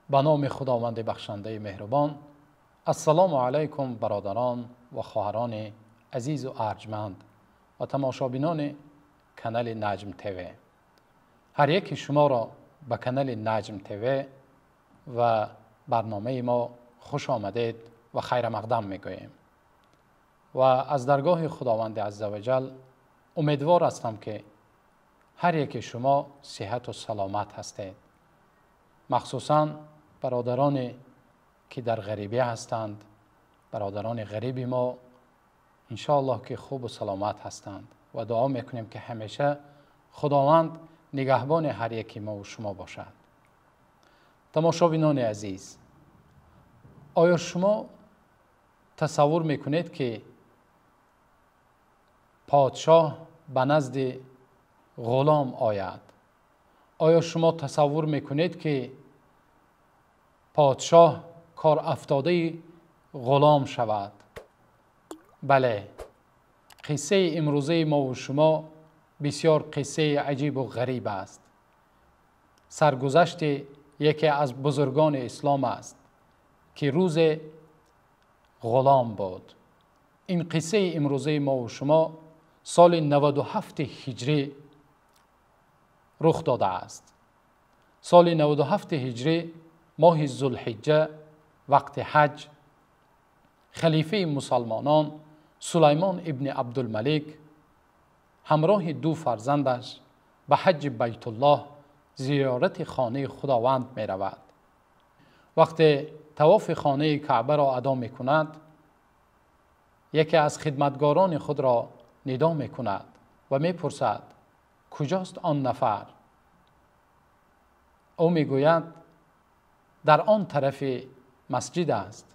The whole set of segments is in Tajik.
Ба номи Худованди бахшандаи меҳрубон. Ассалому алайкум, бародарон ва хоҳарони азизу арҷманд ва тамошобинони канали Наҷм ТВ. Ҳар яки шуморо ба канали Наҷм ТВ ва барномаи мо хуш омадед ва хайрмақдам мегӯем ва аз даргоҳи Худованди азза ва ҷал умедвор ҳастам, ки ҳар яки шумо сиҳату саломат ҳастед, махсусан бародароне ки дар ғарибӣ ҳастанд. Бародарони ғариби мо иншоаллоҳ ки хубу саломат ҳастанд ва дуо мекунем, ки ҳамеша Худованд нигаҳбони ҳар яки мо ва шумо бошад. Тамошобинони азиз, оё шумо тасаввур мекунед, ки подшоҳ ба назди ғулом ояд? Оё шумо тасаввур мекунед, ки подшоҳ корафтодаи ғулом шавад? Бале, қиссаи имрӯзаи мо ва шумо бисёр қиссаи аҷибу ғариб аст. Саргузашти яке аз бузургони ислом аст, ки рӯзе ғулом буд. Ин қиссаи имрӯзаи мо ва шумо соли 97 ҳиҷрӣ рух додааст. Соли 97 ҳиҷрӣ, моҳи Зулҳиҷҷа, вақти ҳаҷ, халифаи мусалмонон Сулаймон ибни Абдулмалик ҳамроҳи ду фарзандаш ба ҳаҷҷи Байтуллоҳ, зиёрати хонаи Худованд меравад. Вақте тавофи хонаи Каъбаро адо мекунад, яке аз хидматгорони худро нидо мекунад ва мепурсад: куҷост он нафар? Ӯ мегӯяд: дар он тарафи масҷид аст.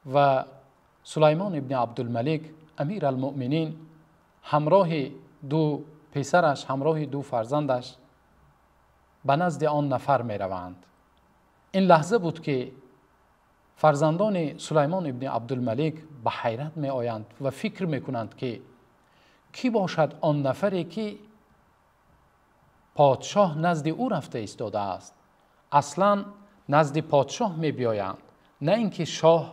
Ва Сулаймон ибни Абдулмалик, амир алмӯъминин, ҳамроҳи ду писараш, ҳамроҳи ду фарзандаш ба назди он нафар мераванд. Ин лаҳза буд, ки фарзандони Сулаймон ибни Абдулмалик ба ҳайрат меоянд ва фикр мекунанд, ки кӣ бошад он нафаре, ки подшоҳ назди ӯ рафта истодааст. Аслан назди подшоҳ мебиёянд, на ин ки шоҳ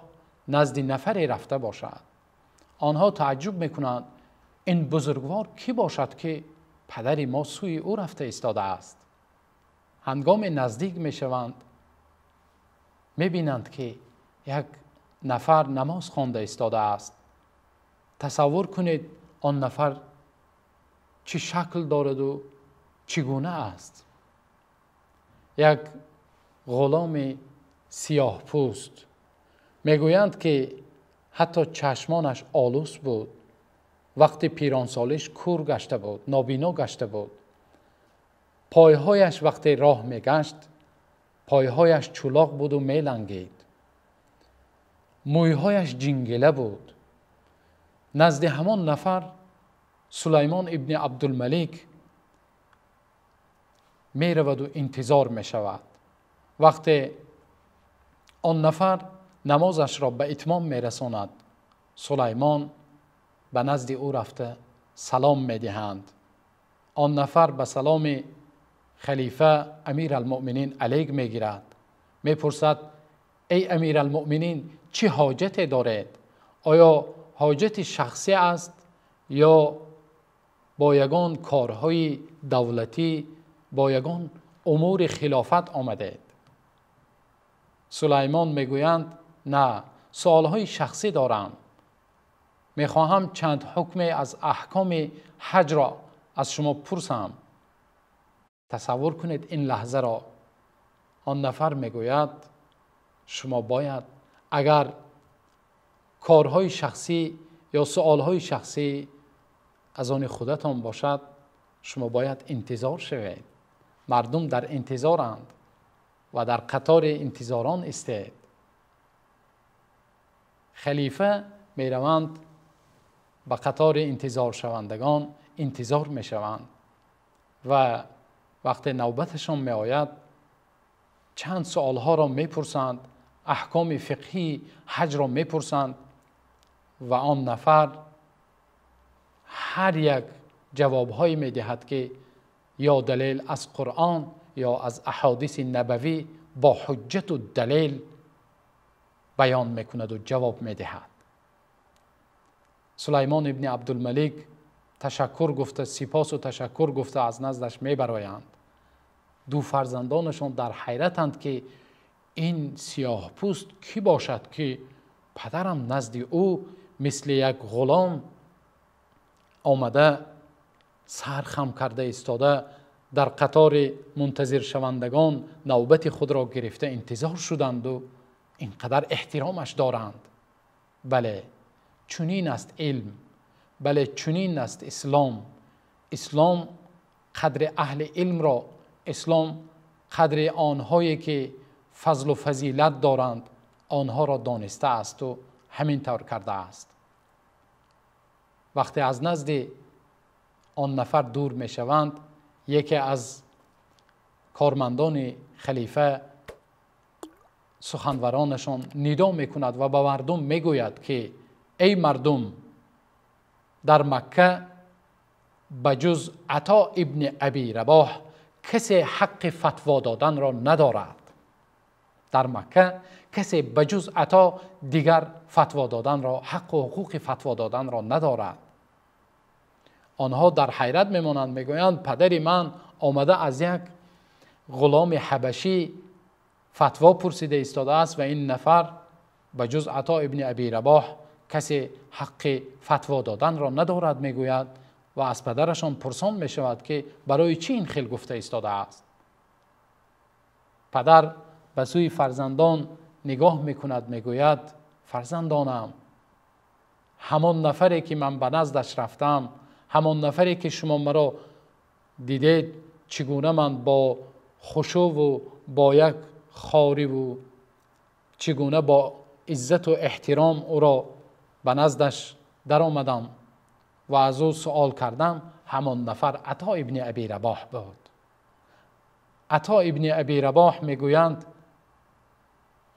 назди нафаре рафта бошад. Онҳо тааҷҷуб мекунанд: ин бузургвор кӣ бошад, ки падари мо сӯи ӯ рафта истодааст? Ҳангоме наздик мешаванд, мебинанд, ки як нафар намоз хонда истодааст. Тасаввур кунед, он нафар чӣ шакл дораду чӣ гуна аст. Як ғуломи сиёҳпӯст, мегӯянд, ки ҳатто чашмонаш олус буд, вақти пиронсолиш кур гашта буд, нобино гашта буд. Пойҳояш вақте роҳ мегашт, пойҳояш чулоқ буду мелангид, мӯйҳояш ҷингила буд. Назди ҳамон нафар Сулаймон ибни Абдулмалик мераваду интизор мешавад. Вақте он нафар намозашро ба итмом мерасонад, Сулаймон ба назди ӯ рафта салом медиҳанд. Он нафар ба саломи халифа амир алмӯъминин алейк мегирад, мепурсад: эй амир алмӯъминин, чӣ ҳоҷате доред? Оё ҳоҷати шахсӣ аст ё бо ягон корҳои давлатӣ, бо ягон умури хилофат омадед? Сулаймон мегӯянд: на, суолҳои шахсӣ дорам, мехоҳам чанд ҳукме аз аҳкоми ҳаҷро аз шумо пурсам. Тасаввур кунед ин лаҳзаро. Он нафар мегӯяд: шумо бояд, агар корҳои шахсӣ ё суолҳои шахсӣ аз они худатон бошад, шумо бояд интизор шавед. Мардум дар интизоранд ва дар қатори интизорон истед. Халифа мераванд, ба қатори интизоршавандагон интизор мешаванд ва вақте навбаташон меояд, чанд суолҳоро мепурсанд, аҳкоми фиқҳии ҳаҷро мепурсанд ва он нафар ҳар як ҷавобҳое медиҳад, ки ё далел аз Қуръон ё аз аҳодиси набавӣ бо ҳуҷҷату далел баён мекунад ва ҷавоб медиҳад. Сулаймон ибни Абдулмалик ташаккур гуфта, сипосу ташаккур гуфта аз наздаш мебароянд. Ду фарзандонашон дар ҳайратанд, ки ин сиёҳпӯст кӣ бошад, ки падарам назди ӯ мисли як ғулом омада, сар хам карда истода, дар қатори мунтазиршавандагон навбати худро гирифта интизор шуданду ин қадар эҳтиромаш доранд. Бале, чунин аст илм, бале, чунин аст ислом. Ислом қадри аҳли илмро, ислом қадри онҳое ки фазлу фазилат доранд, онҳоро донистаасту ҳамин тавр кардааст. Вақте аз назди он нафар дур мешаванд, яке аз кормандони халифа, суханваронашон нидо мекунад ва ба мардум мегӯяд, ки эй мардум, дар Макка ба ҷуз Ато ибни Аби Рабоҳ касе ҳаққи фатво доданро надорад. Дар Макка касе ба ҷуз Ато дигар фатво доданро, ҳаққу ҳуқуқи фатво доданро надорад. Онҳо дар ҳайрат мемонанд, мегӯянд: падари ман омада аз як ғуломи ҳабашӣ фатво пурсида истодааст ва ин нафар ба ҷуз Ато ибни Аби Рабоҳ касе ҳаққи фатво доданро надорад мегӯяд. Ва аз падарашон пурсон мешавад, ки барои чӣ ин хел гуфта истодааст. Падар ба сӯи фарзандон нигоҳ мекунад, мегӯяд: фарзандонам, ҳамон нафаре ки ман ба наздаш рафтам, ҳамон нафаре ки шумо маро дидед, чӣ гуна ман бо хушуву бо як хориву чӣ гуна бо иззату эҳтиром ӯро ба наздаш даромадам ва аз ӯ суол кардам, ҳамон нафар Ато ибни Аби Рабоҳ буд. Ато ибни Аби Рабоҳ, мегӯянд,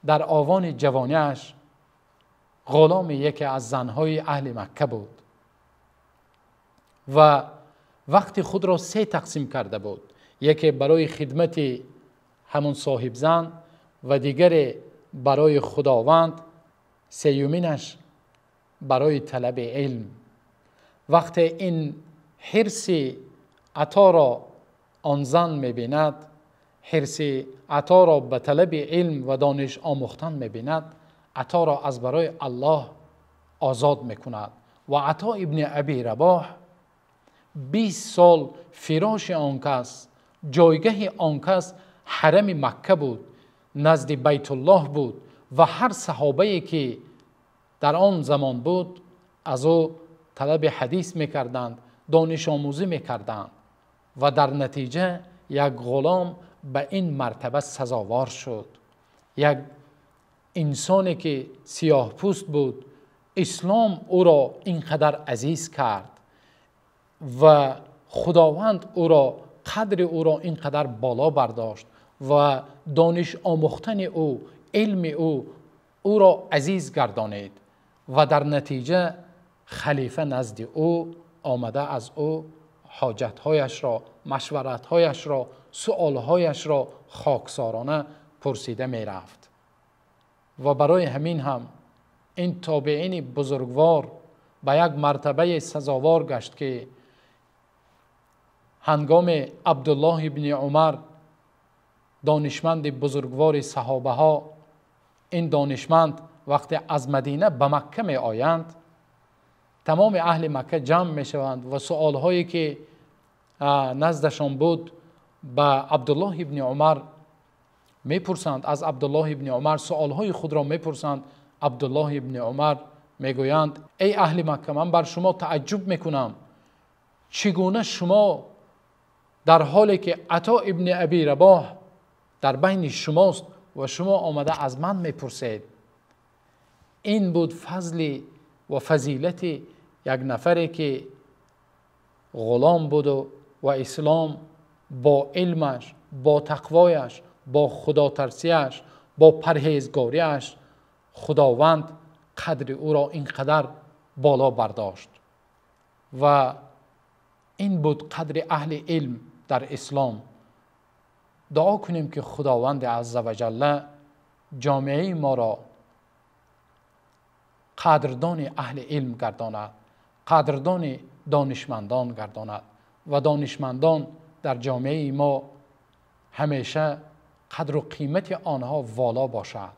дар овони ҷавониаш ғуломи яке аз занҳои аҳли Макка буд ва вақти худро се тақсим карда буд: яке барои хидмати ҳамон соҳибзан ва дигаре барои Худованд, сеюминаш барои талаби илм. Вақте ин ҳирси Аторо он зан мебинад, ҳирси Аторо ба талаби илм ва дониш омӯхтан мебинад, Аторо аз барои Аллоҳ озод мекунад. Ва Ато ибни Аби Рабоҳ 20 сол фироши он кас, ҷойгаҳи он кас ҳарами Макка буд, назди Байтуллоҳ буд ва ҳар саҳобае ки дар он замон буд, аз ӯ талаби ҳадис мекарданд, донишомӯзӣ мекарданд. Ва дар натиҷа як ғулом ба ин мартаба сазовор шуд. Як инсоне ки сиёҳпӯст буд, ислом ӯро ин қадар азиз кард ва Худованд ӯро, қадри ӯро ин қадар боло бардошт ва дониш омӯхтани ӯ, илми ӯ ӯро азиз гардонид ва дар натиҷа халифа назди ӯ омада, аз ӯ ҳоҷатҳояшро, машваратҳояшро, суолҳояшро хоксорона пурсида мерафт. Ва барои ҳамин ҳам ин тобеини бузургвор ба як мартабаи сазовор гашт, ки ҳангоми Абдуллоҳ ибни Умар, донишманди бузургвори саҳобаҳо, ин донишманд вақте аз Мадина ба Макка меоянд, тамоми аҳли Макка ҷамъ мешаванд ва суолҳое ки наздашон буд, ба Абдуллоҳ ибни Умар мепурсанд. Аз Абдуллоҳ ибни Умар суолҳои худро мепурсанд. Абдуллоҳ ибни Умар мегӯянд: эй аҳли Макка, ман бар шумо тааҷҷуб мекунам, чӣ гуна шумо дар ҳоле ки Ато ибни Аби Рабоҳ дар байни шумост ва шумо омада аз ман мепурсед. Ин буд фазли ва фазилати як нафаре ки ғулом буду ва ислом бо илмаш, бо тақвояш, бо худотарсияш, бо парҳезгориаш Худованд қадри ӯро ин қадар боло бардошт. Ва ин буд қадри аҳли илм дар ислом. Дуо кунем, ки Худованди азза ва ҷалла ҷомеаи моро қадрдони аҳли илм гардонад, қадрдони донишмандон гардонад ва донишмандон дар ҷомеаи мо ҳамеша қадру қимати онҳо воло бошад.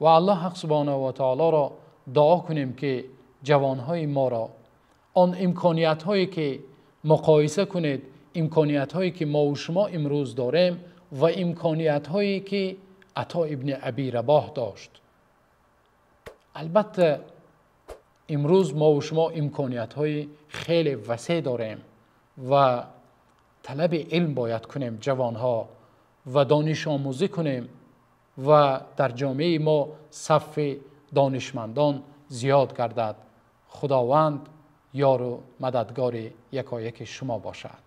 Ва Аллоҳ субҳонаҳу ва таолоро дуо кунем, ки ҷавонҳои моро он имкониятҳое ки муқоиса кунед, имкониятҳое ки мо ва шумо имрӯз дорем ва имкониятҳое ки Ато ибни Аби Рабоҳ дошт. Албатта имрӯз мо ва шумо имкониятҳои хеле васеъ дорем ва талаби илм бояд кунем ҷавонҳо ва донишомӯзӣ кунем ва дар ҷомеаи мо сафи донишмандон зиёд гардад. Худованд ёру мададгори якояки шумо бошад.